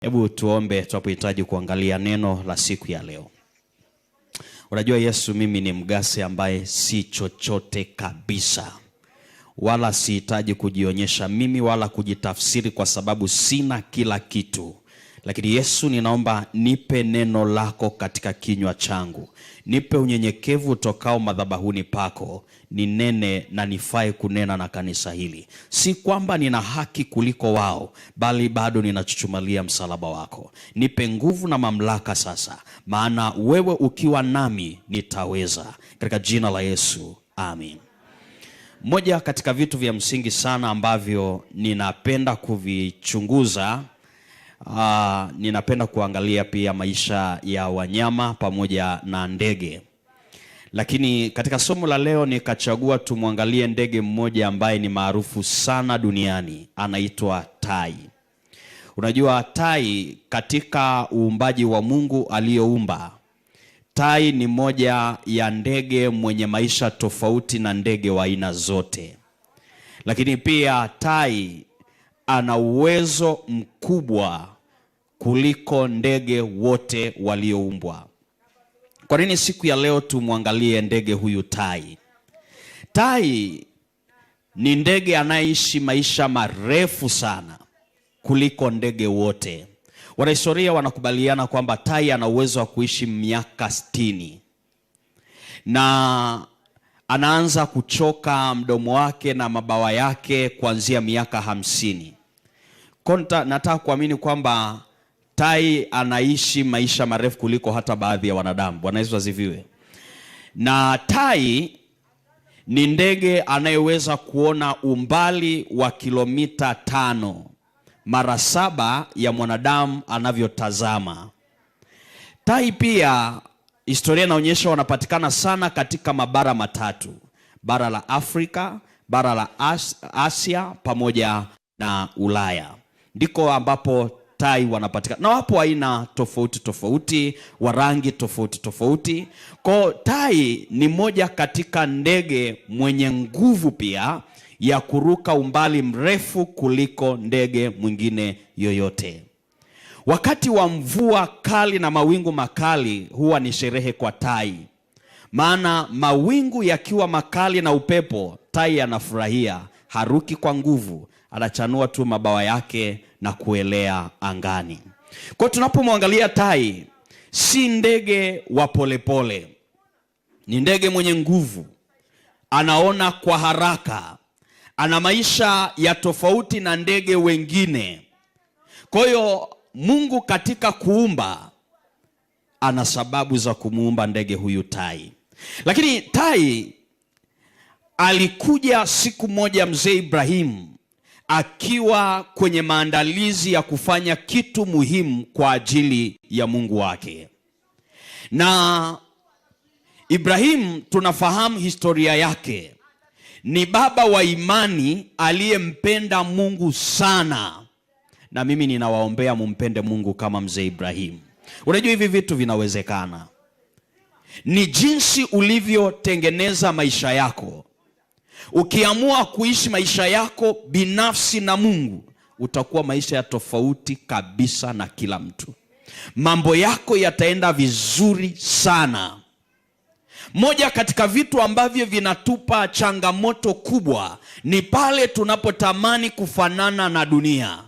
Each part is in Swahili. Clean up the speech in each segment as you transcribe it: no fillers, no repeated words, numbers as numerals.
Hebu tuombe tunapohitaji kuangalia neno la siku ya leo. Unajua Yesu, mimi ni mgasi ambaye si chochote kabisa, wala sihitaji kujionyesha mimi wala kujitafsiri, kwa sababu sina kila kitu. Lakini Yesu, ninaomba nipe neno lako katika kinywa changu, nipe unyenyekevu utokao madhabahuni pako, ninene na nifae kunena na kanisa hili. Si kwamba nina haki kuliko wao, bali bado ninachuchumalia msalaba wako. Nipe nguvu na mamlaka sasa, maana wewe ukiwa nami nitaweza. Katika jina la Yesu, amin. Moja katika vitu vya msingi sana ambavyo ninapenda kuvichunguza, ninapenda kuangalia pia maisha ya wanyama pamoja na ndege. Lakini katika somo la leo nikachagua tumwangalie ndege mmoja ambaye ni maarufu sana duniani, anaitwa tai. Unajua tai katika uumbaji wa Mungu aliyoumba, tai ni moja ya ndege mwenye maisha tofauti na ndege wa aina zote. Lakini pia tai ana uwezo mkubwa kuliko ndege wote walioumbwa. Kwa nini siku ya leo tumwangalie ndege huyu tai? Tai ni ndege anayeishi maisha marefu sana kuliko ndege wote. Wanahistoria wanakubaliana kwamba tai ana uwezo wa kuishi miaka 60 na anaanza kuchoka mdomo wake na mabawa yake kuanzia miaka 50. Konta, nataka kuamini kwamba tai anaishi maisha marefu kuliko hata baadhi ya wanadamu. Bwana Yesu asifiwe. Na tai ni ndege anayeweza kuona umbali wa kilomita 5 mara 7 ya mwanadamu anavyotazama. Tai pia historia inaonyesha wanapatikana sana katika mabara matatu: bara la Afrika, bara la Asia pamoja na Ulaya. Ndiko ambapo tai wanapatikana. Na wapo aina tofauti tofauti, wa rangi tofauti tofauti. Kwa tai ni moja katika ndege mwenye nguvu pia ya kuruka umbali mrefu kuliko ndege mwingine yoyote. Wakati wa mvua kali na mawingu makali huwa ni sherehe kwa tai. Maana mawingu yakiwa makali na upepo, tai anafurahia, haruki kwa nguvu, anachanua tu mabawa yake na kuelea angani. Kwa tunapomwangalia tai, si ndege wa polepole, ni ndege mwenye nguvu, anaona kwa haraka, ana maisha ya tofauti na ndege wengine. Kwa hiyo Mungu katika kuumba ana sababu za kumuumba ndege huyu tai. Lakini tai alikuja siku moja mzee Ibrahim akiwa kwenye maandalizi ya kufanya kitu muhimu kwa ajili ya Mungu wake. Na Ibrahim tunafahamu historia yake. Ni baba wa imani aliyempenda Mungu sana. Na mimi ninawaombea mumpende Mungu kama mzee Ibrahim. Unajua hivi vitu vinawezekana. Ni jinsi ulivyotengeneza maisha yako. Ukiamua kuishi maisha yako binafsi na Mungu, utakuwa maisha ya tofauti kabisa na kila mtu. Mambo yako yataenda vizuri sana. Moja katika vitu ambavyo vinatupa changamoto kubwa ni pale tunapotamani kufanana na dunia.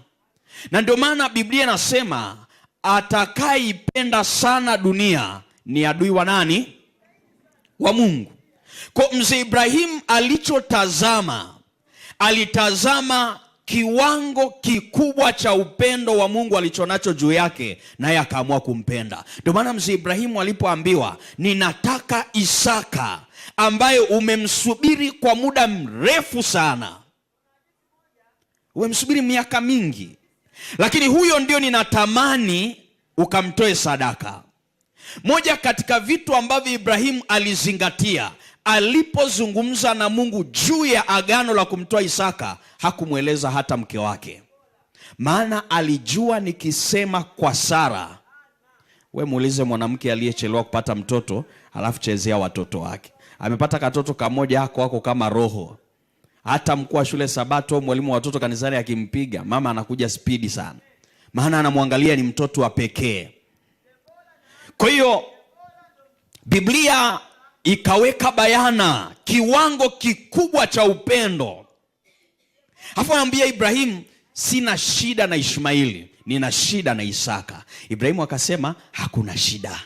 Na ndio maana Biblia inasema atakayeipenda sana dunia ni adui wa nani? Wa Mungu. Kwa mzee Ibrahim alichotazama, alitazama kiwango kikubwa cha upendo wa Mungu alichonacho juu yake, naye akaamua kumpenda. Ndio maana mzee Ibrahimu alipoambiwa ninataka Isaka ambaye umemsubiri kwa muda mrefu sana, umemsubiri miaka mingi, lakini huyo ndio ninatamani ukamtoe sadaka. Moja katika vitu ambavyo Ibrahimu alizingatia alipozungumza na Mungu juu ya agano la kumtoa Isaka, hakumweleza hata mke wake. Maana alijua nikisema kwa Sara, we muulize mwanamke aliyechelewa kupata mtoto alafu chezea watoto wake. Amepata katoto kamoja hako hako kama roho. Hata mkuu wa shule Sabato, mwalimu wa watoto kanisani akimpiga, mama anakuja spidi sana. maana anamwangalia ni mtoto wa pekee. Kwa hiyo Biblia ikaweka bayana kiwango kikubwa cha upendo. Alafu anamwambia Ibrahimu, sina shida na Ishmaili, nina shida na Isaka. Ibrahimu akasema hakuna shida.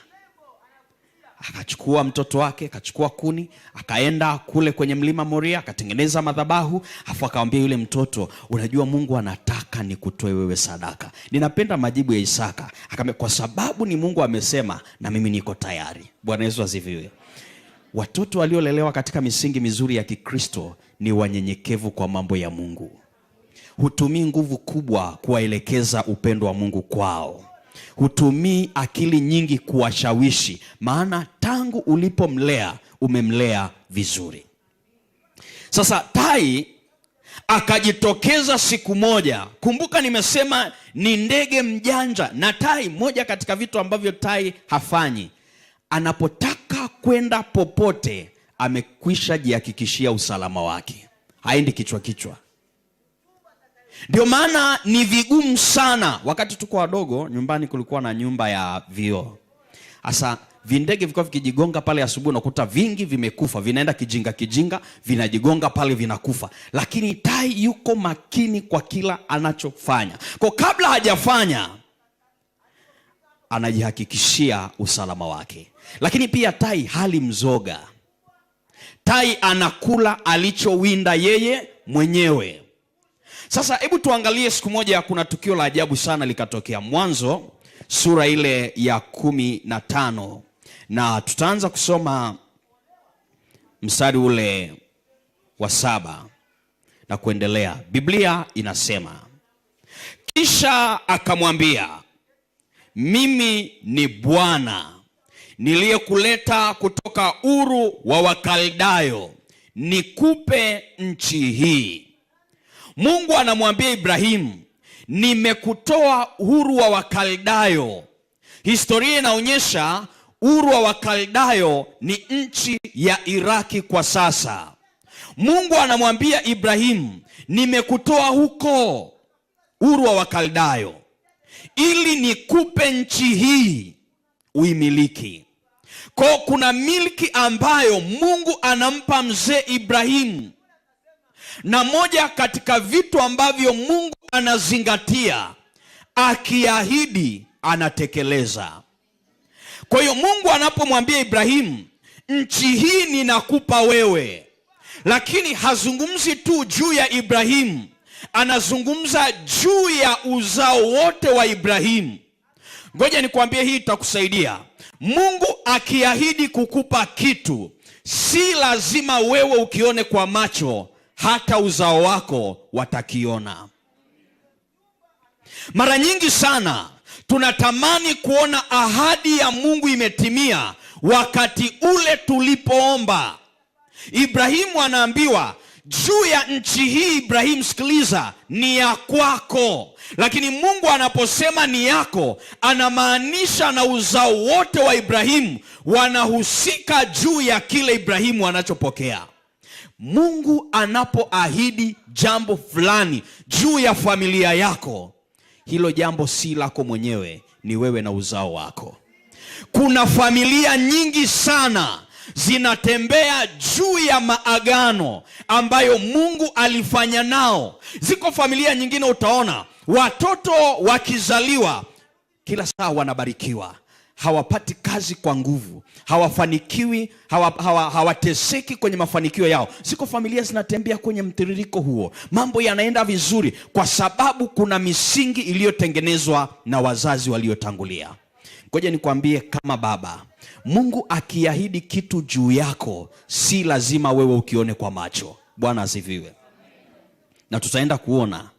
Akachukua mtoto wake, akachukua kuni, akaenda kule kwenye mlima Moria, akatengeneza madhabahu, afu akamwambia yule mtoto, unajua Mungu anataka nikutoe wewe sadaka. Ninapenda majibu ya Isaka. Akamwambia, kwa sababu ni Mungu amesema na mimi niko tayari. Bwana Yesu asifiwe. Watoto waliolelewa katika misingi mizuri ya Kikristo ni wanyenyekevu kwa mambo ya Mungu. Hutumii nguvu kubwa kuwaelekeza upendo wa Mungu kwao. Hutumii akili nyingi kuwashawishi, maana tangu ulipomlea umemlea vizuri. Sasa tai akajitokeza siku moja. Kumbuka nimesema ni ndege mjanja, na tai, moja katika vitu ambavyo tai hafanyi, anapotaka kwenda popote amekwisha jihakikishia usalama wake, haendi kichwa kichwa. Ndio maana ni vigumu sana. Wakati tuko wadogo nyumbani kulikuwa na nyumba ya vioo. Sasa vindege vilikuwa vikijigonga pale asubuhi, unakuta vingi vimekufa, vinaenda kijinga kijinga, vinajigonga pale vinakufa. Lakini tai yuko makini kwa kila anachofanya. Kwa kabla hajafanya anajihakikishia usalama wake. Lakini pia tai hali mzoga. Tai anakula alichowinda yeye mwenyewe. Sasa hebu tuangalie siku moja kuna tukio la ajabu sana likatokea. Mwanzo sura ile ya 15 na tutaanza kusoma mstari ule wa 7 na kuendelea. Biblia inasema, kisha akamwambia, mimi ni Bwana niliyekuleta kutoka Uru wa Wakaldayo nikupe nchi hii. Mungu anamwambia Ibrahimu, nimekutoa Uru wa Wakaldayo. Historia inaonyesha Uru wa Wakaldayo ni nchi ya Iraki kwa sasa. Mungu anamwambia Ibrahimu, nimekutoa huko Uru wa Wakaldayo ili nikupe nchi hii uimiliki. Kwa kuna milki ambayo Mungu anampa mzee Ibrahimu. Na moja katika vitu ambavyo Mungu anazingatia, akiahidi anatekeleza. Kwa hiyo Mungu anapomwambia Ibrahimu, nchi hii ninakupa wewe, lakini hazungumzi tu juu ya Ibrahimu, anazungumza juu ya uzao wote wa Ibrahimu. Ngoja nikwambie, hii itakusaidia. Mungu akiahidi kukupa kitu, si lazima wewe ukione kwa macho, hata uzao wako watakiona. Mara nyingi sana tunatamani kuona ahadi ya Mungu imetimia wakati ule tulipoomba. Ibrahimu anaambiwa juu ya nchi hii, Ibrahimu sikiliza, ni ya kwako. Lakini Mungu anaposema ni yako, anamaanisha na uzao wote wa Ibrahimu wanahusika juu ya kile Ibrahimu anachopokea. Mungu anapoahidi jambo fulani juu ya familia yako, hilo jambo si lako mwenyewe, ni wewe na uzao wako. Kuna familia nyingi sana zinatembea juu ya maagano ambayo Mungu alifanya nao. Ziko familia nyingine utaona watoto wakizaliwa kila saa wanabarikiwa, hawapati kazi kwa nguvu, hawafanikiwi, hawateseki kwenye mafanikio yao. Ziko familia zinatembea kwenye mtiririko huo, mambo yanaenda vizuri kwa sababu kuna misingi iliyotengenezwa na wazazi waliotangulia. Ngoja nikwambie, kama baba, Mungu akiahidi kitu juu yako, si lazima wewe ukione kwa macho. Bwana asifiwe. Na tutaenda kuona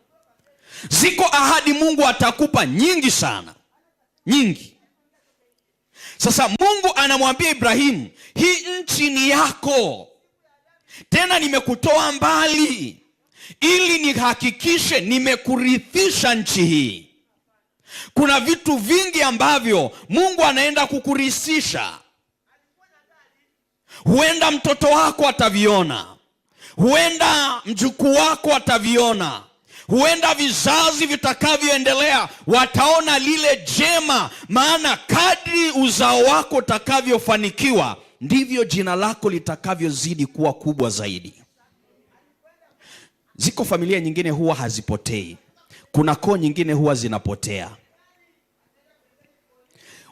ziko ahadi Mungu atakupa nyingi sana, nyingi. Sasa Mungu anamwambia Ibrahimu, hii nchi ni yako, tena nimekutoa mbali ili nihakikishe nimekurithisha nchi hii. Kuna vitu vingi ambavyo Mungu anaenda kukurithisha. Huenda mtoto wako ataviona, huenda mjukuu wako ataviona, Huenda vizazi vitakavyoendelea wataona lile jema, maana kadri uzao wako utakavyofanikiwa ndivyo jina lako litakavyozidi kuwa kubwa zaidi. Ziko familia nyingine huwa hazipotei, kuna koo nyingine huwa zinapotea.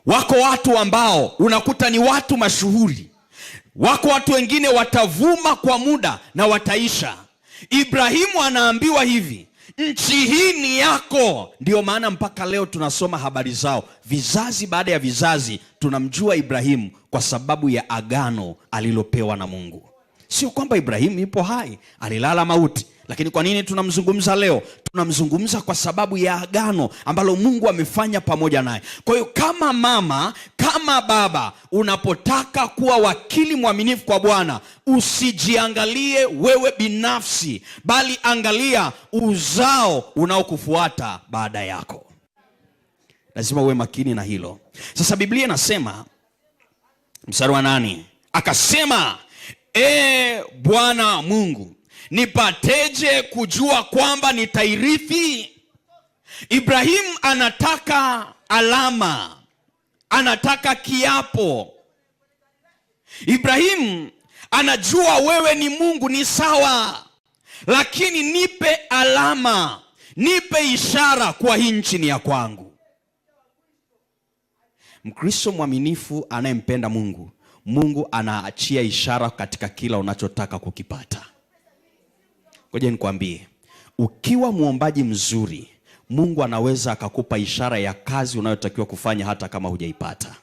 Wako watu ambao unakuta ni watu mashuhuri, wako watu wengine watavuma kwa muda na wataisha. Ibrahimu anaambiwa hivi, nchi hii ni yako. Ndiyo maana mpaka leo tunasoma habari zao, vizazi baada ya vizazi tunamjua Ibrahimu kwa sababu ya agano alilopewa na Mungu. Sio kwamba Ibrahimu yupo hai, alilala mauti. Lakini kwa nini tunamzungumza leo? Tunamzungumza kwa sababu ya agano ambalo Mungu amefanya pamoja naye. Kwa hiyo kama mama, kama baba, unapotaka kuwa wakili mwaminifu kwa Bwana, usijiangalie wewe binafsi, bali angalia uzao unaokufuata baada yako. Lazima uwe makini na hilo. Sasa Biblia inasema mstari wa 8, akasema, E Bwana Mungu, nipateje kujua kwamba nitairithi? Ibrahimu anataka alama, anataka kiapo. Ibrahimu anajua wewe ni Mungu, ni sawa, lakini nipe alama, nipe ishara kuwa hii nchi ni ya kwangu. Mkristo mwaminifu anayempenda Mungu, Mungu anaachia ishara katika kila unachotaka kukipata. Ngoja nikwambie, ukiwa muombaji mzuri, Mungu anaweza akakupa ishara ya kazi unayotakiwa kufanya hata kama hujaipata.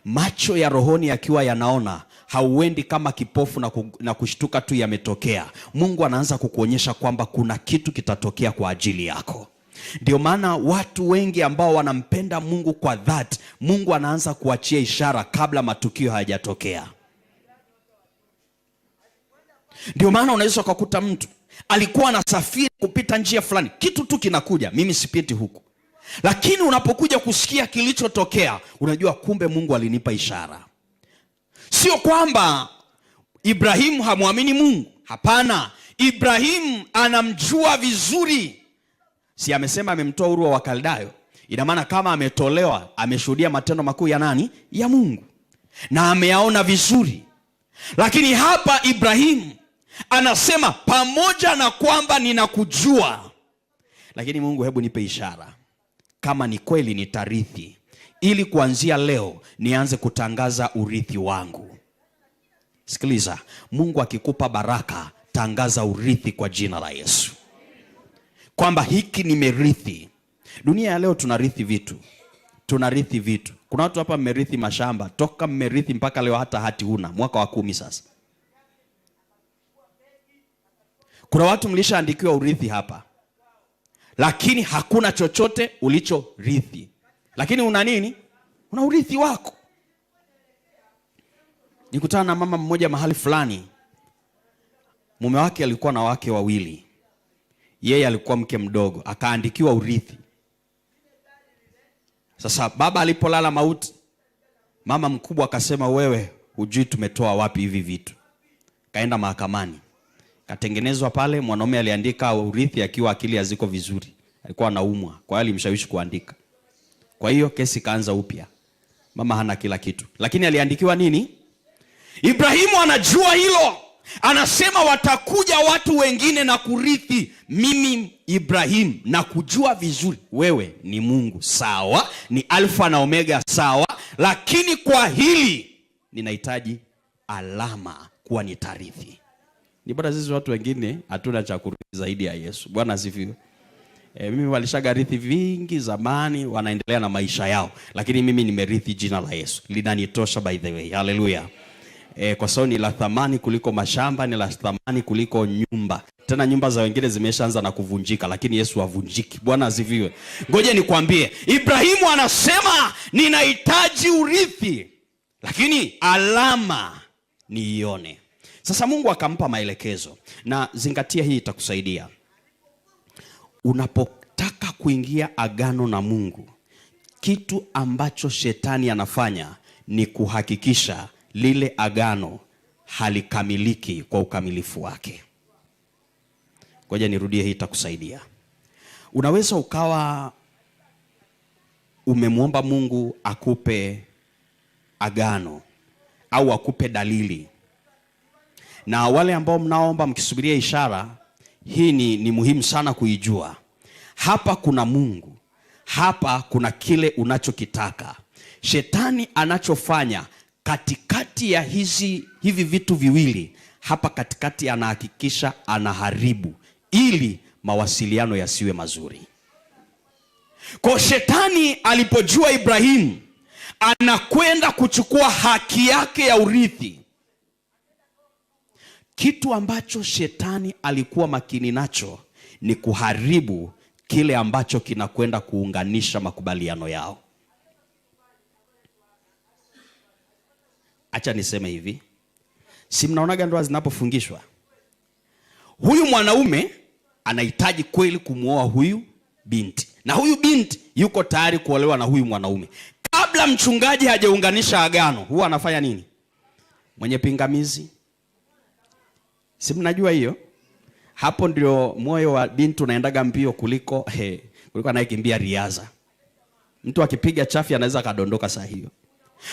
Macho ya rohoni yakiwa yanaona, hauendi kama kipofu na kushtuka tu yametokea. Mungu anaanza kukuonyesha kwamba kuna kitu kitatokea kwa ajili yako. Ndio maana watu wengi ambao wanampenda Mungu kwa dhati, Mungu anaanza kuachia ishara kabla matukio hayajatokea. Ndio maana unaweza ukakuta mtu alikuwa anasafiri kupita njia fulani, kitu tu kinakuja, mimi sipiti huku. Lakini unapokuja kusikia kilichotokea, unajua kumbe Mungu alinipa ishara. Sio kwamba Ibrahimu hamwamini Mungu, hapana. Ibrahimu anamjua vizuri. Si amesema amemtoa Uru wa Wakaldayo? Ina maana kama ametolewa, ameshuhudia matendo makuu ya nani? Ya Mungu, na ameyaona vizuri. Lakini hapa Ibrahimu anasema pamoja na kwamba ninakujua, lakini Mungu, hebu nipe ishara kama ni kweli nitarithi, ili kuanzia leo nianze kutangaza urithi wangu. Sikiliza, Mungu akikupa baraka, tangaza urithi kwa jina la Yesu, kwamba hiki nimerithi. Dunia ya leo tunarithi vitu, tunarithi vitu. Kuna watu hapa mmerithi mashamba, toka mmerithi mpaka leo hata hati huna, mwaka wa 10 sasa. Kuna watu mlishaandikiwa urithi hapa, lakini hakuna chochote ulichorithi. Lakini una nini? Una urithi wako. Nikutana na mama mmoja mahali fulani, mume wake alikuwa na wake wawili, yeye alikuwa mke mdogo, akaandikiwa urithi. Sasa baba alipolala mauti, mama mkubwa akasema, wewe hujui tumetoa wapi hivi vitu. Kaenda mahakamani, katengenezwa pale. Mwanaume aliandika urithi akiwa akili haziko vizuri, alikuwa anaumwa, kwa hiyo alimshawishi kuandika. Kwa hiyo kesi kaanza upya, mama hana kila kitu, lakini aliandikiwa nini? Ibrahimu anajua hilo, anasema watakuja watu wengine na kurithi. Mimi Ibrahimu na kujua vizuri wewe ni Mungu, sawa, ni Alfa na Omega, sawa, lakini kwa hili ninahitaji alama kuwa nitarithi. Ni bora sisi watu wengine hatuna cha kurithi zaidi ya Yesu. Bwana asifiwe. Mimi walishagarithi vingi zamani, wanaendelea na maisha yao, lakini mimi nimerithi jina la Yesu, linanitosha by the way. Haleluya. Kwa sababu ni la thamani kuliko mashamba, ni la thamani kuliko nyumba. Tena nyumba za wengine zimeshaanza na kuvunjika, lakini Yesu havunjiki. Bwana asifiwe. Ngoja nikwambie, Ibrahimu anasema ninahitaji urithi, lakini alama niione. Sasa Mungu akampa maelekezo, na zingatia hii itakusaidia. Unapotaka kuingia agano na Mungu, kitu ambacho shetani anafanya ni kuhakikisha lile agano halikamiliki kwa ukamilifu wake. Ngoja nirudie hii itakusaidia. Unaweza ukawa umemwomba Mungu akupe agano au akupe dalili. Na wale ambao mnaomba mkisubiria ishara, hii ni muhimu sana kuijua. Hapa kuna Mungu, hapa kuna kile unachokitaka. Shetani anachofanya katikati ya hivi vitu viwili, hapa katikati anahakikisha anaharibu ili mawasiliano yasiwe mazuri. Kwa shetani alipojua Ibrahimu anakwenda kuchukua haki yake ya urithi, kitu ambacho shetani alikuwa makini nacho ni kuharibu kile ambacho kinakwenda kuunganisha makubaliano yao. Acha niseme hivi, si mnaonaga ndoa zinapofungishwa? Huyu mwanaume anahitaji kweli kumuoa huyu binti, na huyu binti yuko tayari kuolewa na huyu mwanaume. Kabla mchungaji hajaunganisha agano, huwa anafanya nini? Mwenye pingamizi. Si mnajua hiyo? Hapo ndio moyo wa binti unaendaga mbio kuliko anayekimbia riadha. Mtu akipiga chafi anaweza akadondoka saa hiyo.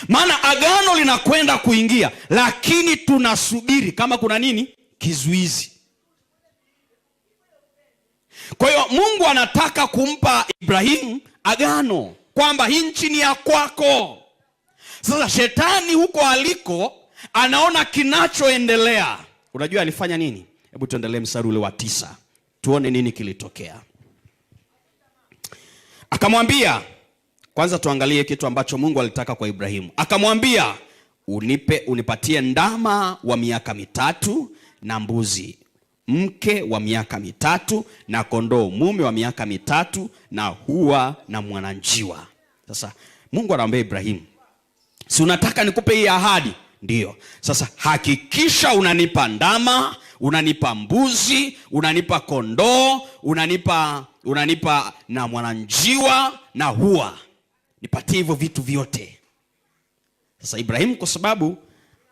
Maana agano linakwenda kuingia, lakini tunasubiri kama kuna nini? Kizuizi. Kwa hiyo Mungu anataka kumpa Ibrahimu agano kwamba hii nchi ni ya kwako. Sasa shetani huko aliko anaona kinachoendelea. Unajua alifanya nini? Hebu tuendelee mstari ule wa 9. Tuone nini kilitokea. Akamwambia, kwanza tuangalie kitu ambacho Mungu alitaka kwa Ibrahimu. Akamwambia, unipatie ndama wa miaka 3 na mbuzi mke wa miaka 3 na kondoo mume wa miaka 3 na hua na mwananjiwa. Sasa Mungu anamwambia Ibrahimu, si unataka nikupe hii ahadi? Ndiyo. Sasa hakikisha unanipa ndama, unanipa mbuzi, unanipa kondoo, unanipa na mwananjiwa na hua. Nipatie hivyo vitu vyote. Sasa Ibrahimu kwa sababu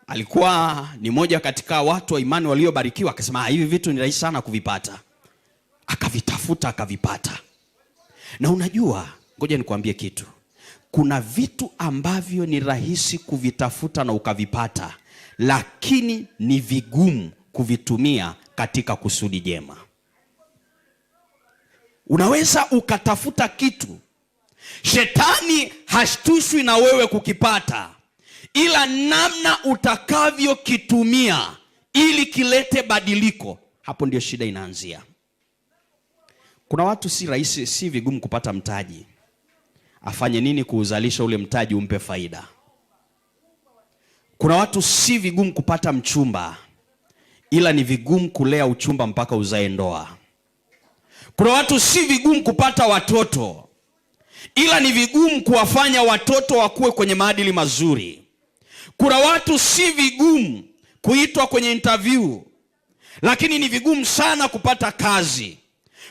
alikuwa ni moja katika watu wa imani waliobarikiwa, akasema hivi vitu ni rahisi sana kuvipata. Akavitafuta akavipata. Na unajua, ngoja nikwambie kitu. Kuna vitu ambavyo ni rahisi kuvitafuta na ukavipata, lakini ni vigumu kuvitumia katika kusudi jema. Unaweza ukatafuta kitu, shetani hashtushwi na wewe kukipata, ila namna utakavyokitumia ili kilete badiliko, hapo ndio shida inaanzia. Kuna watu si rahisi, si vigumu kupata mtaji. Afanye nini kuuzalisha ule mtaji umpe faida? Kuna watu si vigumu kupata mchumba, ila ni vigumu kulea uchumba mpaka uzae ndoa. Kuna watu si vigumu kupata watoto, ila ni vigumu kuwafanya watoto wakue kwenye maadili mazuri. Kuna watu si vigumu kuitwa kwenye interview, lakini ni vigumu sana kupata kazi.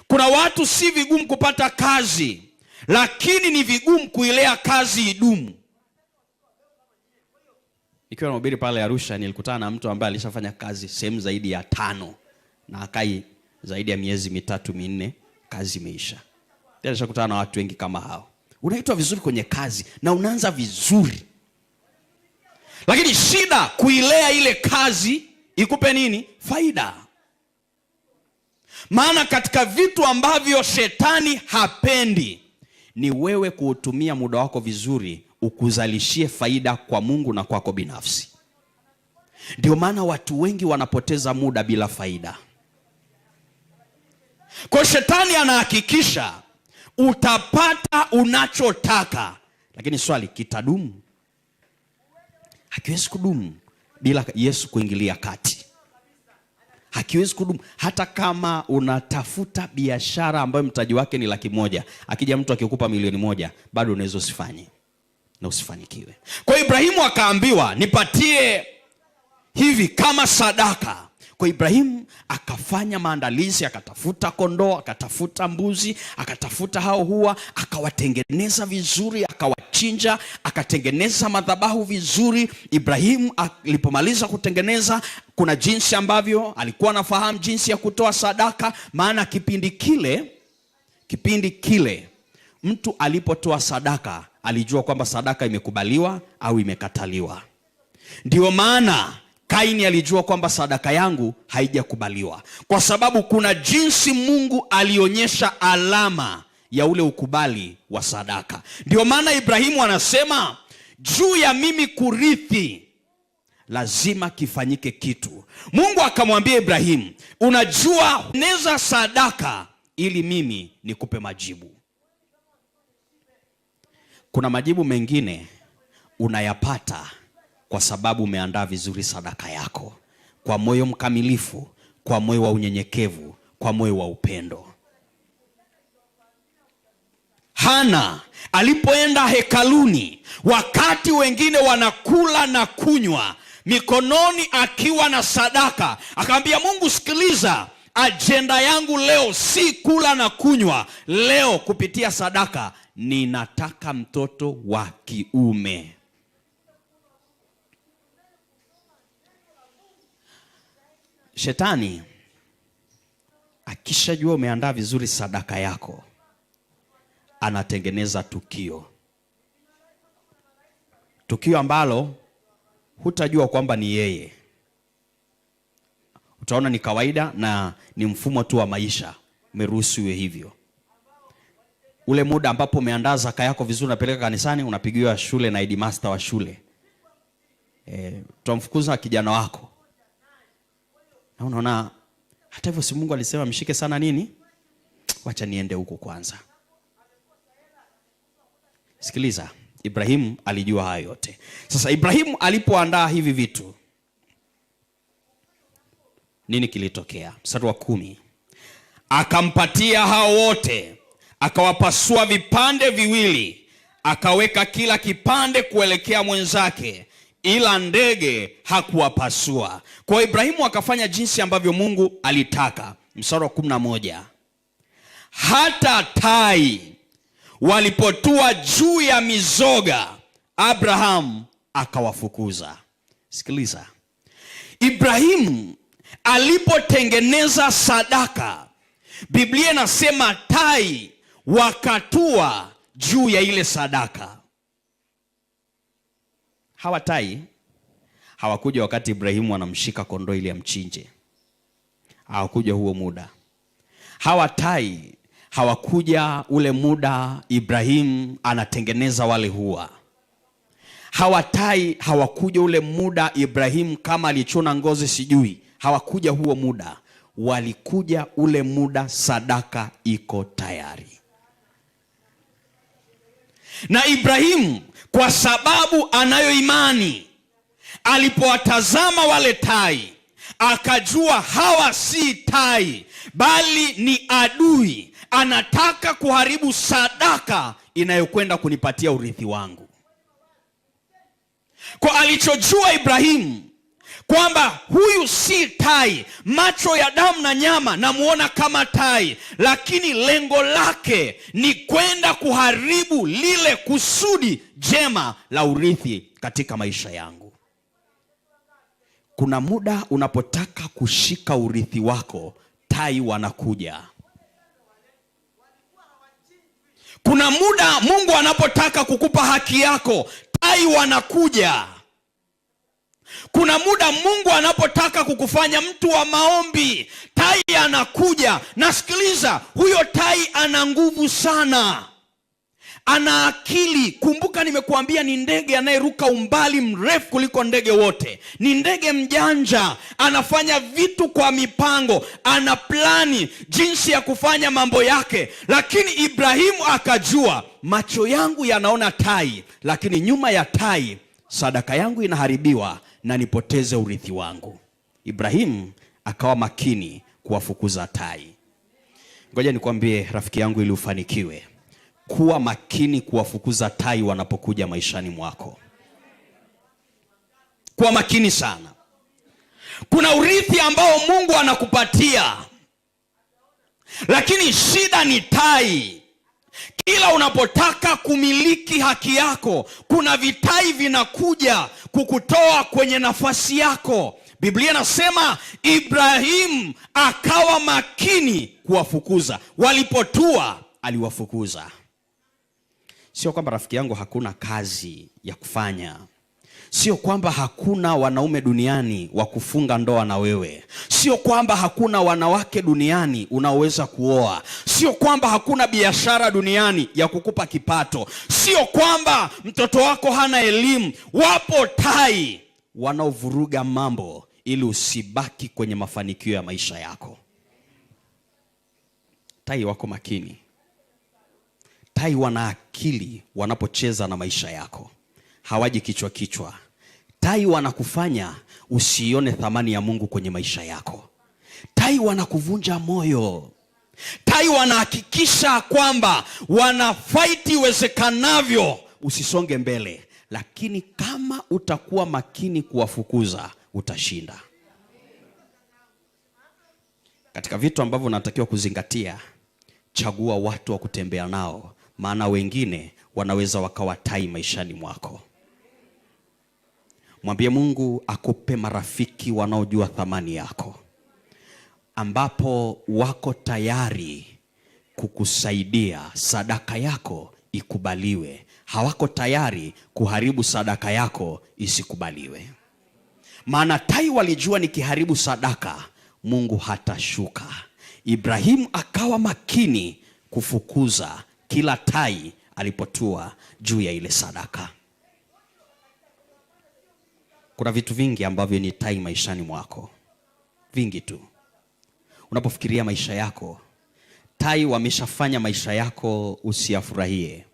Kuna watu si vigumu kupata kazi, lakini ni vigumu kuilea kazi idumu. Nikiwa nahubiri pale Arusha, nilikutana na mtu ambaye alishafanya kazi sehemu zaidi ya 5 na akai zaidi ya miezi 3 4, kazi imeisha. Tena nishakutana na watu wengi kama hao. Unaitwa vizuri kwenye kazi na unaanza vizuri, lakini shida kuilea ile kazi ikupe nini? Faida. Maana katika vitu ambavyo shetani hapendi ni wewe kuutumia muda wako vizuri ukuzalishie faida kwa Mungu na kwako binafsi. Ndio maana watu wengi wanapoteza muda bila faida. Kwa shetani anahakikisha utapata unachotaka, lakini swali, kitadumu? Hakiwezi kudumu bila Yesu kuingilia kati. Hakiwezi kudumu. Hata kama unatafuta biashara ambayo mtaji wake ni 100,000, akija mtu akikupa 1,000,000, bado unaweza usifanye na usifanikiwe. Kwa Ibrahimu akaambiwa, nipatie hivi kama sadaka. Kwa Ibrahimu akafanya maandalizi, akatafuta kondoo, akatafuta mbuzi, akatafuta hao hua, akawatengeneza vizuri, akawachinja, akatengeneza madhabahu vizuri. Ibrahimu alipomaliza kutengeneza, kuna jinsi ambavyo alikuwa anafahamu jinsi ya kutoa sadaka, maana kipindi kile Kipindi kile mtu alipotoa sadaka alijua kwamba sadaka imekubaliwa au imekataliwa. Ndiyo maana Kaini alijua kwamba sadaka yangu haijakubaliwa, kwa sababu kuna jinsi Mungu alionyesha alama ya ule ukubali wa sadaka. Ndiyo maana Ibrahimu anasema juu ya mimi kurithi lazima kifanyike kitu. Mungu akamwambia Ibrahimu, unajua neza sadaka ili mimi nikupe majibu. Kuna majibu mengine unayapata kwa sababu umeandaa vizuri sadaka yako kwa moyo mkamilifu, kwa moyo wa unyenyekevu, kwa moyo wa upendo. Hana alipoenda hekaluni, wakati wengine wanakula na kunywa, mikononi akiwa na sadaka, akamwambia Mungu, sikiliza, ajenda yangu leo si kula na kunywa. Leo kupitia sadaka ninataka mtoto wa kiume. Shetani akishajua umeandaa vizuri sadaka yako, anatengeneza tukio, tukio ambalo hutajua kwamba ni yeye. Utaona ni kawaida na ni mfumo tu wa maisha, umeruhusu iwe hivyo. Ule muda ambapo umeandaa zaka yako vizuri, unapeleka kanisani, unapigiwa shule na headmaster wa shule, tutamfukuza kijana wako. Na unaona hata hivyo, si Mungu alisema mshike sana nini? Wacha niende huko kwanza. Sikiliza, Ibrahimu alijua hayo yote. Sasa Ibrahimu alipoandaa hivi vitu, nini kilitokea? Mstari wa 10, akampatia hao wote, akawapasua vipande viwili, akaweka kila kipande kuelekea mwenzake, ila ndege hakuwapasua. Kwa Ibrahimu akafanya jinsi ambavyo Mungu alitaka. Mstari wa 11, hata tai walipotua juu ya mizoga, Abraham akawafukuza. Sikiliza, Ibrahimu alipotengeneza sadaka, Biblia inasema tai wakatua juu ya ile sadaka. Hawa tai hawakuja wakati Ibrahimu anamshika kondoo ili amchinje. Hawakuja huo muda. Hawa tai hawakuja ule muda Ibrahimu anatengeneza wale hua. Hawa tai hawakuja ule muda Ibrahimu kama alichuna ngozi sijui. Hawakuja huo muda. Walikuja ule muda sadaka iko tayari. Na Ibrahimu kwa sababu anayo imani, alipowatazama wale tai akajua hawa si tai bali ni adui, anataka kuharibu sadaka inayokwenda kunipatia urithi wangu. Kwa alichojua Ibrahimu kwamba huyu si tai, macho ya damu na nyama namuona kama tai, lakini lengo lake ni kwenda kuharibu lile kusudi jema la urithi katika maisha yangu. Kuna muda unapotaka kushika urithi wako, tai wanakuja. Kuna muda Mungu anapotaka kukupa haki yako, tai wanakuja. Kuna muda Mungu anapotaka kukufanya mtu wa maombi, tai anakuja. Nasikiliza, huyo tai ana nguvu sana, ana akili. Kumbuka nimekuambia ni ndege anayeruka umbali mrefu kuliko ndege wote. Ni ndege mjanja, anafanya vitu kwa mipango, ana plani jinsi ya kufanya mambo yake. Lakini Ibrahimu akajua, macho yangu yanaona tai, lakini nyuma ya tai sadaka yangu inaharibiwa na nipoteze urithi wangu. Ibrahimu akawa makini kuwafukuza tai. Ngoja nikwambie rafiki yangu, ili ufanikiwe, kuwa makini kuwafukuza tai wanapokuja maishani mwako. Kuwa makini sana. Kuna urithi ambao Mungu anakupatia, lakini shida ni tai. Kila unapotaka kumiliki haki yako, kuna vitai vinakuja kukutoa kwenye nafasi yako. Biblia inasema Ibrahim akawa makini kuwafukuza. Walipotua Aliwafukuza. Sio kwamba rafiki yangu hakuna kazi ya kufanya. Sio kwamba hakuna wanaume duniani wa kufunga ndoa na wewe. Sio kwamba hakuna wanawake duniani unaoweza kuoa. Sio kwamba hakuna biashara duniani ya kukupa kipato. Sio kwamba mtoto wako hana elimu. Wapo tai wanaovuruga mambo ili usibaki kwenye mafanikio ya maisha yako. Tai wako makini. Tai wana akili wanapocheza na maisha yako. Hawaji kichwa kichwa. Tai wanakufanya usione thamani ya Mungu kwenye maisha yako. Tai wanakuvunja moyo. Tai wanahakikisha kwamba wanafaiti iwezekanavyo usisonge mbele. Lakini kama utakuwa makini kuwafukuza, utashinda. Katika vitu ambavyo unatakiwa kuzingatia, chagua watu wa kutembea nao, maana wengine wanaweza wakawa tai maishani mwako. Mwambie Mungu akupe marafiki wanaojua thamani yako, ambapo wako tayari kukusaidia sadaka yako ikubaliwe. Hawako tayari kuharibu sadaka yako isikubaliwe. Maana tai walijua nikiharibu sadaka Mungu hatashuka. Ibrahimu akawa makini kufukuza kila tai alipotua juu ya ile sadaka. Kuna vitu vingi ambavyo ni tai maishani mwako. Vingi tu. Unapofikiria maisha yako, tai wameshafanya maisha yako usiyafurahie.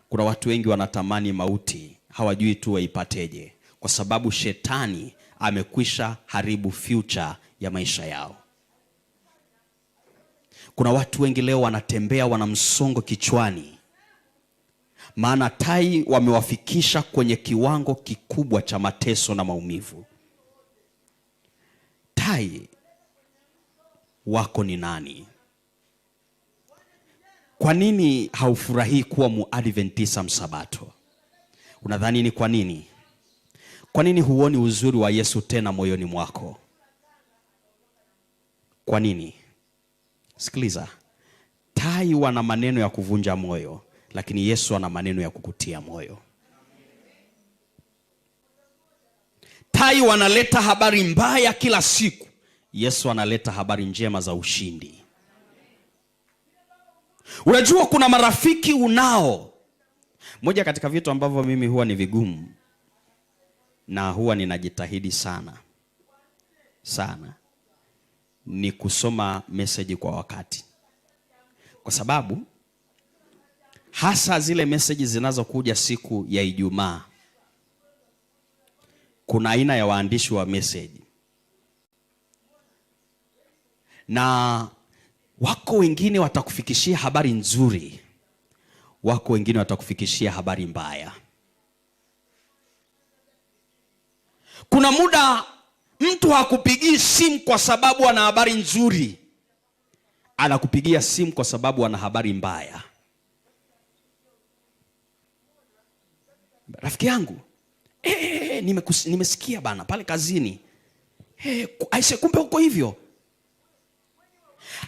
Kuna watu wengi wanatamani mauti, hawajui tu waipateje, kwa sababu shetani amekwisha haribu future ya maisha yao. Kuna watu wengi leo wanatembea wana msongo kichwani, maana tai wamewafikisha kwenye kiwango kikubwa cha mateso na maumivu. Tai wako ni nani? Kwa nini haufurahii kuwa Muadventista Msabato? Unadhani ni kwa nini? Kwa nini huoni uzuri wa Yesu tena moyoni mwako? Kwa nini? Sikiliza, tai wana maneno ya kuvunja moyo, lakini Yesu ana maneno ya kukutia moyo. Tai wanaleta habari mbaya kila siku, Yesu analeta habari njema za ushindi. Unajua kuna marafiki unao. Moja katika vitu ambavyo mimi huwa ni vigumu na huwa ninajitahidi sana sana ni kusoma message kwa wakati. Kwa sababu hasa zile message zinazokuja siku ya Ijumaa, kuna aina ya waandishi wa message. Na wako wengine watakufikishia habari nzuri, wako wengine watakufikishia habari mbaya. Kuna muda mtu hakupigii simu kwa sababu ana habari nzuri, anakupigia simu kwa sababu ana habari mbaya. Rafiki yangu, nimesikia bana pale kazini. Aise, kumbe uko hivyo.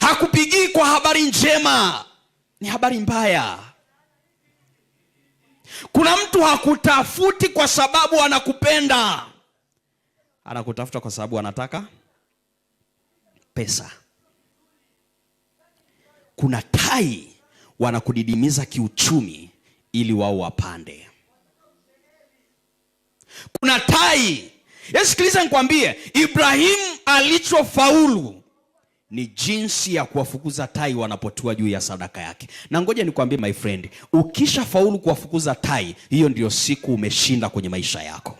Hakupigii kwa habari njema, ni habari mbaya. Kuna mtu hakutafuti kwa sababu anakupenda, anakutafuta kwa sababu anataka pesa. Kuna tai wanakudidimiza kiuchumi ili wao wapande. Kuna tai. Sikiliza nikwambie, Ibrahimu alichofaulu ni jinsi ya kuwafukuza tai wanapotua juu ya sadaka yake. Na ngoja nikwambie my friend, ukishafaulu kuwafukuza tai, hiyo ndio siku umeshinda kwenye maisha yako.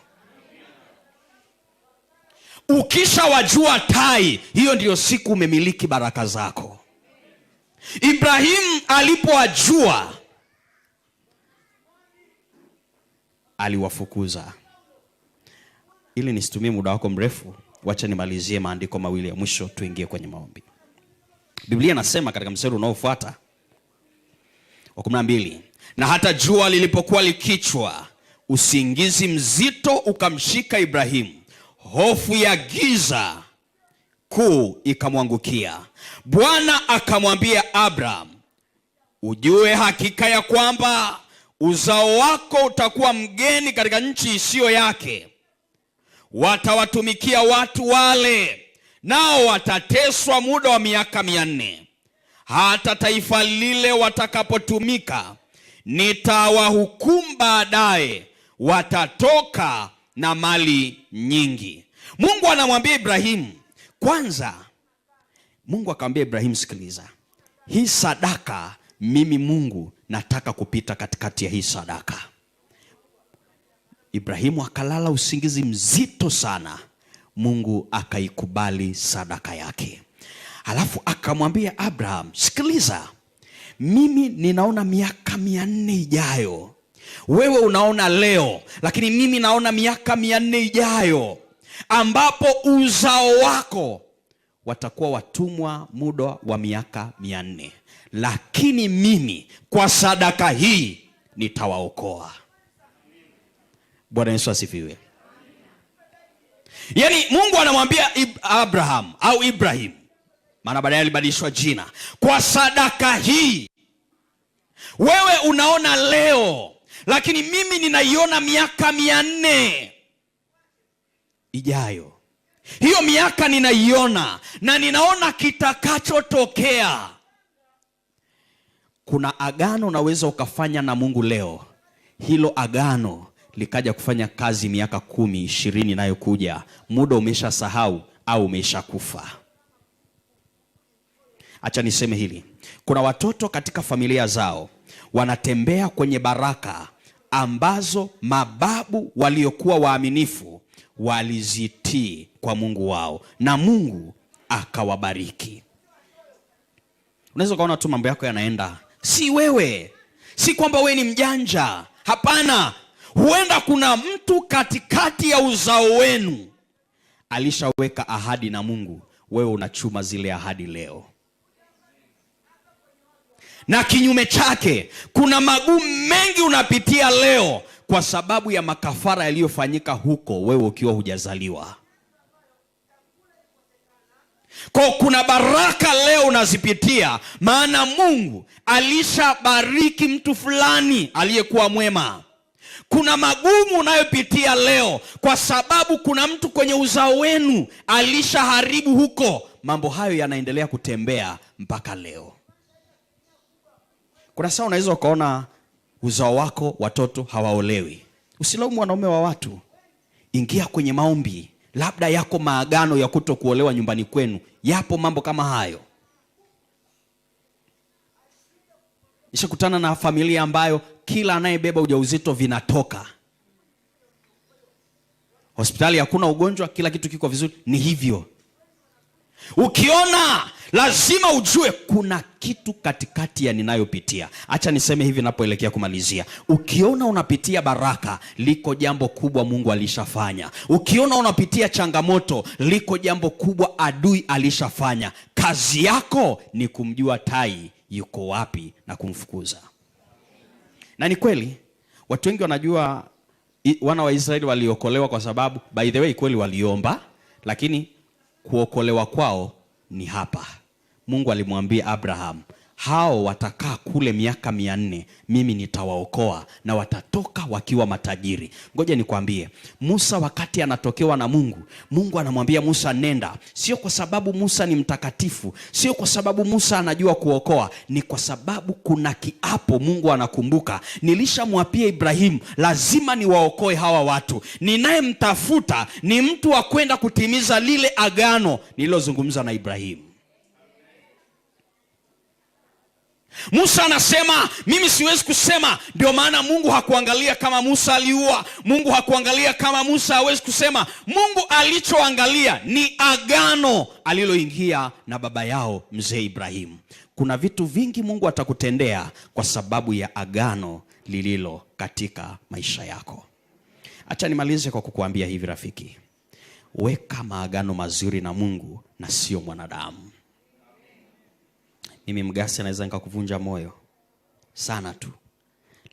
Ukishawajua tai, hiyo ndio siku umemiliki baraka zako. Ibrahimu alipowajua aliwafukuza. Ili nisitumie muda wako mrefu, wacha nimalizie maandiko mawili ya mwisho tuingie kwenye maombi. Biblia inasema katika mstari unaofuata wa 12, na hata jua lilipokuwa likichwa, usingizi mzito ukamshika Ibrahimu, hofu ya giza kuu ikamwangukia. Bwana akamwambia Abraham, Ujue hakika ya kwamba uzao wako utakuwa mgeni katika nchi isiyo yake, watawatumikia watu wale, nao watateswa muda wa miaka 400. Hata taifa lile watakapotumika, nitawahukumu baadaye, watatoka na mali nyingi. Mungu anamwambia Ibrahimu kwanza, Mungu akamwambia Ibrahimu, sikiliza, hii sadaka mimi Mungu nataka kupita katikati ya hii sadaka. Ibrahimu akalala usingizi mzito sana, Mungu akaikubali sadaka yake. Alafu akamwambia Abraham, sikiliza, mimi ninaona miaka 400 ijayo, wewe unaona leo, lakini mimi naona miaka 400 ijayo, ambapo uzao wako watakuwa watumwa muda wa miaka 400, lakini mimi kwa sadaka hii nitawaokoa. Bwana Yesu asifiwe. Yaani Mungu anamwambia Abraham au Ibrahim, maana baadaye alibadilishwa jina, kwa sadaka hii wewe unaona leo, lakini mimi ninaiona miaka 400 ijayo. Hiyo miaka ninaiona na ninaona kitakachotokea. Kuna agano unaweza ukafanya na Mungu leo, hilo agano likaja kufanya kazi miaka 10, 20 inayokuja, muda umeshasahau au umeshakufa. Acha niseme hili, kuna watoto katika familia zao wanatembea kwenye baraka ambazo mababu waliokuwa waaminifu walizitii kwa Mungu wao na Mungu akawabariki. Unaweza ukaona tu mambo yako yanaenda, si wewe, si kwamba wewe ni mjanja, hapana. Huenda kuna mtu katikati ya uzao wenu alishaweka ahadi na Mungu, wewe unachuma zile ahadi leo. Na kinyume chake, kuna magumu mengi unapitia leo kwa sababu ya makafara yaliyofanyika huko wewe ukiwa hujazaliwa. Kwa kuna baraka leo unazipitia, maana Mungu alishabariki mtu fulani aliyekuwa mwema. Kuna magumu unayopitia leo kwa sababu kuna mtu kwenye uzao wenu alishaharibu huko. Mambo hayo yanaendelea kutembea mpaka leo. Kuna saa unaweza ukaona uzao wako watoto hawaolewi. Usilaumu wanaume wa watu. Ingia kwenye maombi. Labda yako maagano ya kutokuolewa nyumbani kwenu. Yapo mambo kama hayo. Nishakutana na familia ambayo kila anayebeba ujauzito vinatoka. Hospitali hakuna ugonjwa, kila kitu kiko vizuri. Ni hivyo. Ukiona lazima ujue kuna kitu katikati ya ninayopitia. Acha niseme hivi napoelekea kumalizia. Ukiona unapitia baraka, liko jambo kubwa Mungu alishafanya. Ukiona unapitia changamoto, liko jambo kubwa adui alishafanya. Kazi yako ni kumjua tai yuko wapi na kumfukuza. Na ni kweli watu wengi wanajua wana wa Israeli waliokolewa kwa sababu, by the way, kweli waliomba, lakini kuokolewa kwao ni hapa. Mungu alimwambia Abraham, hao watakaa kule miaka 400, mimi nitawaokoa na watatoka wakiwa matajiri. Ngoja nikwambie, Musa wakati anatokewa na Mungu, Mungu anamwambia Musa nenda. Sio kwa sababu Musa ni mtakatifu, sio kwa sababu Musa anajua kuokoa, ni kwa sababu kuna kiapo Mungu anakumbuka. Nilishamwapia Ibrahimu, lazima niwaokoe hawa watu. Ninayemtafuta ni mtu wa kwenda kutimiza lile agano nililozungumza na Ibrahimu. Musa anasema mimi siwezi kusema. Ndio maana Mungu hakuangalia kama Musa aliua. Mungu hakuangalia kama Musa hawezi kusema. Mungu alichoangalia ni agano aliloingia na baba yao mzee Ibrahimu. Kuna vitu vingi Mungu atakutendea kwa sababu ya agano lililo katika maisha yako. Acha nimalize kwa kukuambia hivi rafiki. Weka maagano mazuri na Mungu na sio mwanadamu. Mimi mgasi naweza nikakuvunja moyo sana tu,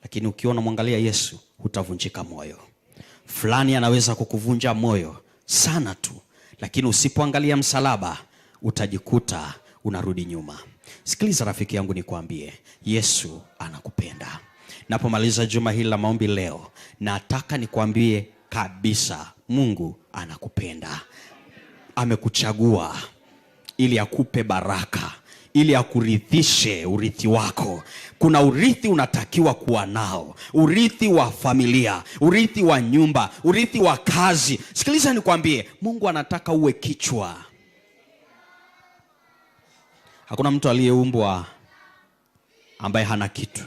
lakini ukiona mwangalia Yesu hutavunjika moyo. Fulani anaweza kukuvunja moyo sana tu, lakini usipoangalia msalaba utajikuta unarudi nyuma. Sikiliza rafiki yangu, nikwambie, Yesu anakupenda. Napomaliza juma hili la maombi leo, nataka nikwambie kabisa, Mungu anakupenda. Amekuchagua ili akupe baraka, ili akurithishe urithi wako. Kuna urithi unatakiwa kuwa nao, urithi wa familia, urithi wa nyumba, urithi wa kazi. Sikiliza nikwambie, Mungu anataka uwe kichwa. Hakuna mtu aliyeumbwa ambaye hana kitu.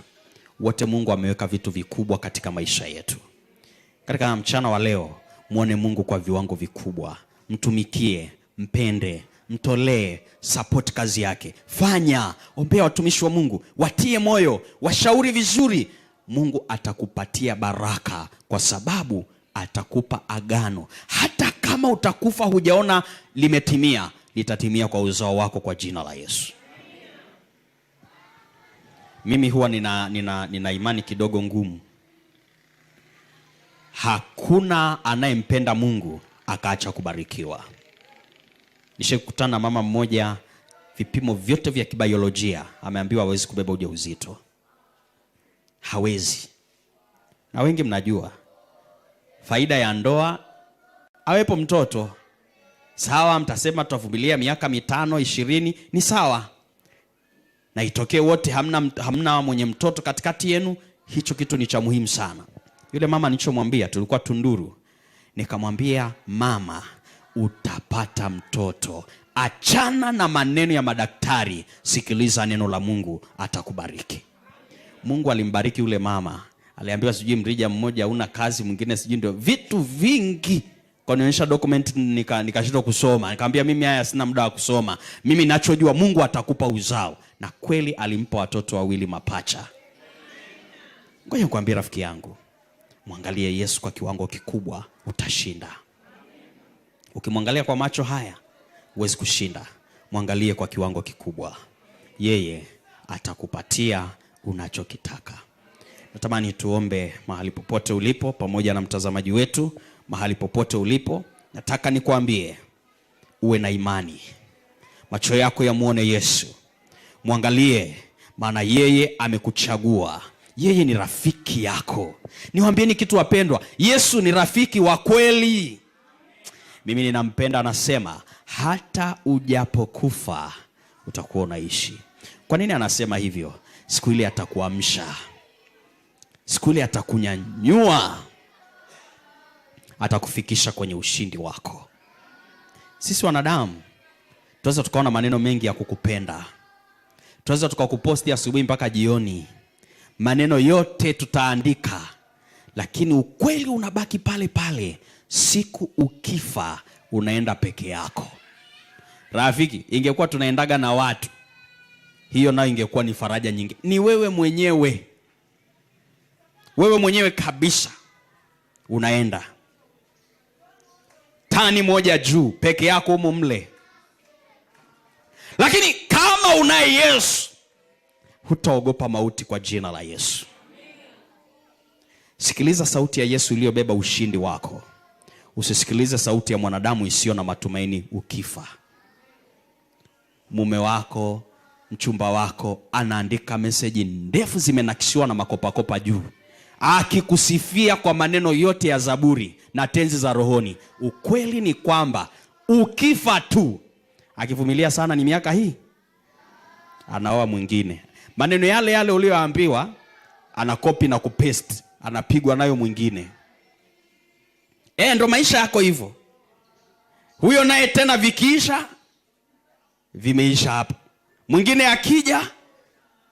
Wote Mungu ameweka vitu vikubwa katika maisha yetu. Katika mchana wa leo, muone Mungu kwa viwango vikubwa. Mtumikie, mpende, mtolee, support kazi yake. Fanya, ombea watumishi wa Mungu, watie moyo, washauri vizuri. Mungu atakupatia baraka kwa sababu atakupa agano. Hata kama utakufa hujaona limetimia, litatimia kwa uzao wako kwa jina la Yesu. Mimi huwa nina imani kidogo ngumu. Hakuna anayempenda Mungu akaacha kubarikiwa. Nishakutana na mama mmoja, vipimo vyote vya kibiolojia ameambiwa hawezi kubeba ujauzito. Hawezi. Na wengi mnajua faida ya ndoa, awepo mtoto. Sawa, mtasema tutavumilia miaka 5, 20, ni sawa. Na itokee wote hamna mwenye mtoto katikati yenu, hicho kitu ni cha muhimu sana. Yule mama nilichomwambia, tulikuwa Tunduru, nikamwambia mama, utapata mtoto. Achana na maneno ya madaktari, sikiliza neno la Mungu, atakubariki. Mungu alimbariki yule mama. Aliambiwa sijui mrija mmoja huna kazi, mwingine sijui ndio vitu vingi. Kanionyesha document nikashindwa kusoma. Nikamwambia mimi haya sina muda wa kusoma. Mimi ninachojua Mungu atakupa uzao. Na kweli alimpa watoto wawili mapacha. Ngoja nikwambie rafiki yangu, mwangalie Yesu kwa kiwango kikubwa, utashinda. Ukimwangalia kwa macho haya huwezi kushinda. Mwangalie kwa kiwango kikubwa, yeye atakupatia unachokitaka. Natamani tuombe mahali popote ulipo, pamoja na mtazamaji wetu mahali popote ulipo. Nataka nikwambie uwe na imani, macho yako yamuone Yesu, mwangalie, maana yeye amekuchagua. Yeye ni rafiki yako. Niwaambieni kitu wapendwa, Yesu ni rafiki wa kweli. Mimi ninampenda, anasema hata ujapokufa utakuwa unaishi. Kwa nini anasema hivyo? Siku ile atakuamsha, siku ile atakunyanyua, atakufikisha kwenye ushindi wako. Sisi wanadamu tunaweza tukaona maneno mengi ya kukupenda, tunaweza tukakuposti asubuhi mpaka jioni, maneno yote tutaandika, lakini ukweli unabaki pale pale. Siku ukifa unaenda peke yako. Rafiki, ingekuwa tunaendaga na watu, hiyo nayo ingekuwa ni faraja nyingi. Ni wewe mwenyewe, wewe mwenyewe kabisa unaenda tani moja juu peke yako humo mle. Lakini kama unaye Yesu hutaogopa mauti kwa jina la Yesu. Sikiliza sauti ya Yesu iliyobeba ushindi wako. Usisikilize sauti ya mwanadamu isiyo na matumaini ukifa. Mume wako, mchumba wako anaandika meseji ndefu zimenakishiwa na makopakopa juu, akikusifia kwa maneno yote ya Zaburi na tenzi za rohoni. Ukweli ni kwamba ukifa tu, akivumilia sana ni miaka hii, anaoa mwingine. Maneno yale yale uliyoambiwa anakopi na kupaste, anapigwa nayo mwingine. Ndo maisha yako hivyo. Huyo naye tena vikiisha vimeisha hapo. Mwingine akija,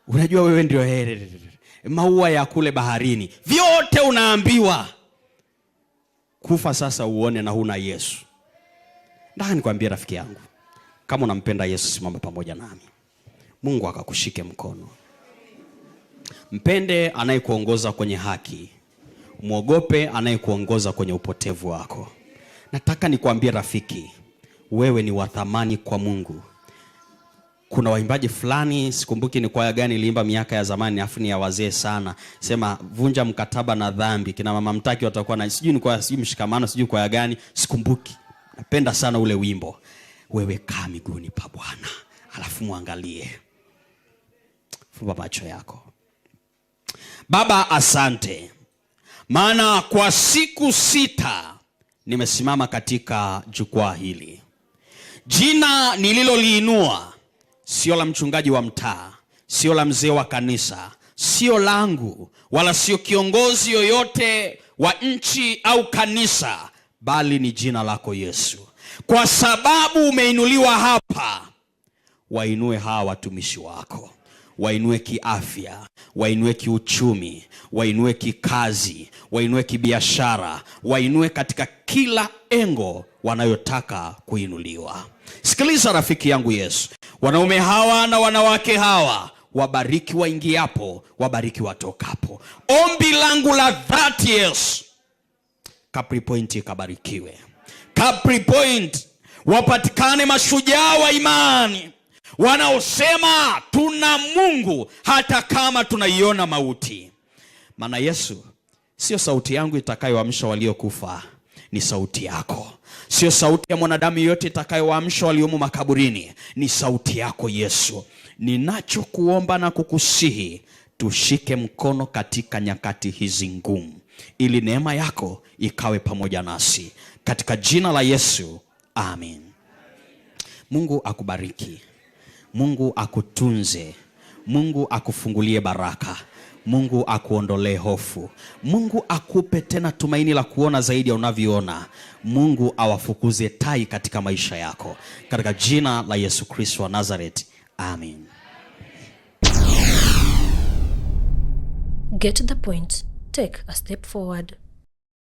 unajua wewe ndio maua ya kule baharini. Vyote unaambiwa. Kufa sasa uone na huna Yesu. Nataka nikwambie rafiki yangu, kama unampenda Yesu simama pamoja nami. Mungu akakushike mkono. Mpende anayekuongoza kwenye haki, muogope anayekuongoza kwenye upotevu wako. Nataka nikwambie rafiki, wewe ni wa thamani kwa Mungu. Kuna waimbaji fulani, sikumbuki ni kwaya gani iliimba miaka ya zamani, afu ni ya wazee sana. Sema vunja mkataba na dhambi. Kina mama mtaki watakuwa na sijui ni kwaya, sijui mshikamano, sijui kwaya gani, sikumbuki. Napenda sana ule wimbo. Wewe kaa miguuni pa Bwana, alafu muangalie. Fumba macho yako. Baba, asante, maana kwa siku 6 nimesimama katika jukwaa hili. Jina nililoliinua sio la mchungaji wa mtaa, sio la mzee wa kanisa, sio langu, wala sio kiongozi yoyote wa nchi au kanisa, bali ni jina lako Yesu. Kwa sababu umeinuliwa hapa, wainue hawa watumishi wako. Wainue kiafya, wainue kiuchumi, wainue kikazi, wainue kibiashara, wainue katika kila engo wanayotaka kuinuliwa. Sikiliza rafiki yangu Yesu, wanaume hawa na wanawake hawa wabariki waingiapo, wabariki watokapo. Ombi langu la dhati Yesu, Capri Point ikabarikiwe. Capri Point wapatikane mashujaa wa imani wanaosema tuna Mungu hata kama tunaiona mauti. Maana Yesu, sio sauti yangu itakayoamsha waliokufa, ni sauti yako. Sio sauti ya mwanadamu yote itakayoamsha waliomo makaburini, ni sauti yako Yesu. Ninachokuomba na kukusihi, tushike mkono katika nyakati hizi ngumu, ili neema yako ikawe pamoja nasi. Katika jina la Yesu, amen. Mungu akubariki. Mungu akutunze. Mungu akufungulie baraka. Mungu akuondolee hofu. Mungu akupe tena tumaini la kuona zaidi ya unavyoona. Mungu awafukuze tai katika maisha yako. Katika jina la Yesu Kristo wa Nazareth, amen. Get the point. Take a step forward.